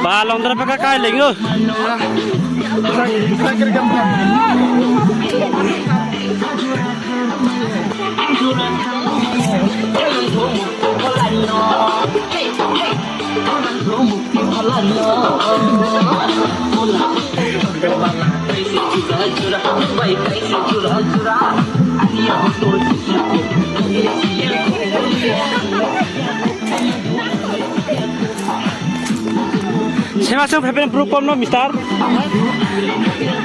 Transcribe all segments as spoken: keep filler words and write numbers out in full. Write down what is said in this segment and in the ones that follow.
Ba, longdra peka kai lengyo. Sema sung phaiphai bro kom no, mister.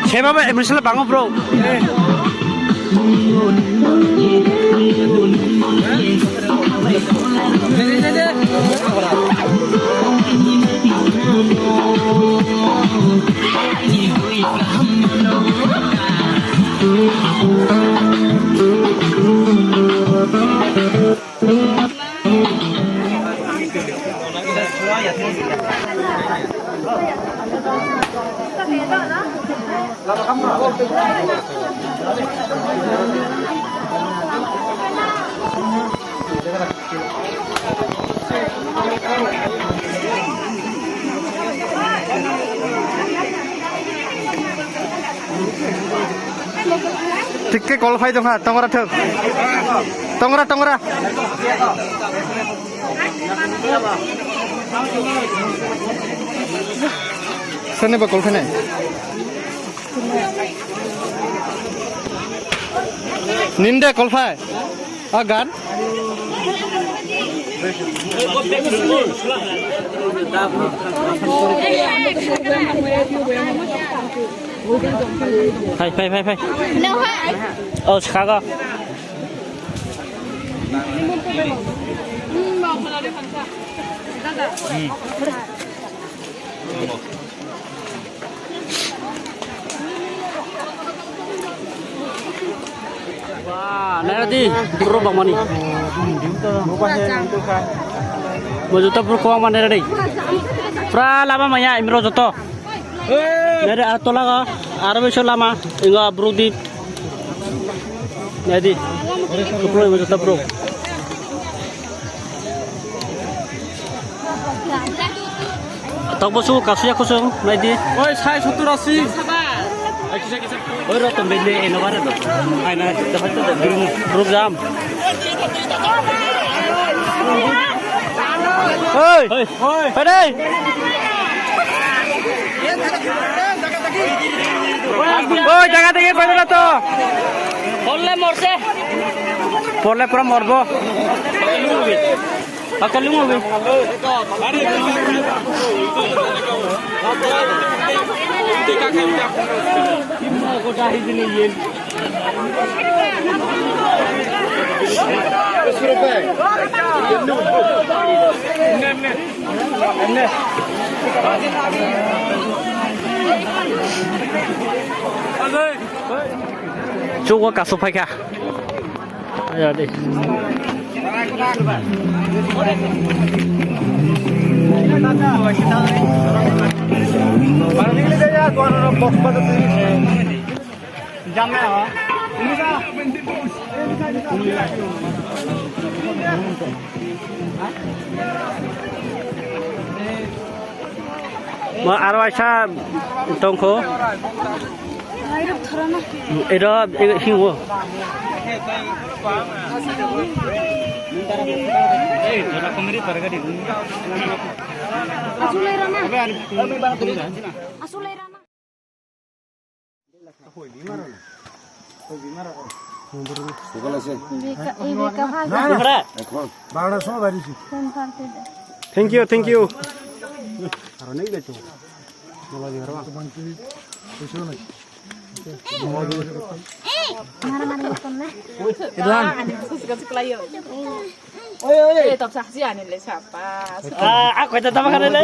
Sema ba admission bango bro. Tikke call phai tongkha, tongra thok. Tongra, tongra. Sani ba call phainai? Ninde call phai. A gan. Phai, phai, phai, phai. No, ha. Oh, saka. Wah, naira di, bro bangmani. Mo joto bro ko mane re. Pra lama maya imro joto. Nere ar tola ga, ar beso lama, inga bro di. Nadi. Bro, mo joto bro. Tok bosu kasu ya kusung, nadi. Oi, sai sottur asi. Oi, ro tombe de, eno bare do. Ai na, de hoto de, bro jam. Oi! Oi! Oi! Oi, jaga tege koy na to. Porle morse. Porle pura morbo. Akali mo be. Chugo kasu phaikha. Aya de. Mo aro aisa tongkho. Ero, ero, hingo. Asulai rana. Asulai rana. Thank you, thank you. Ah, aku itu tambah kan, Le?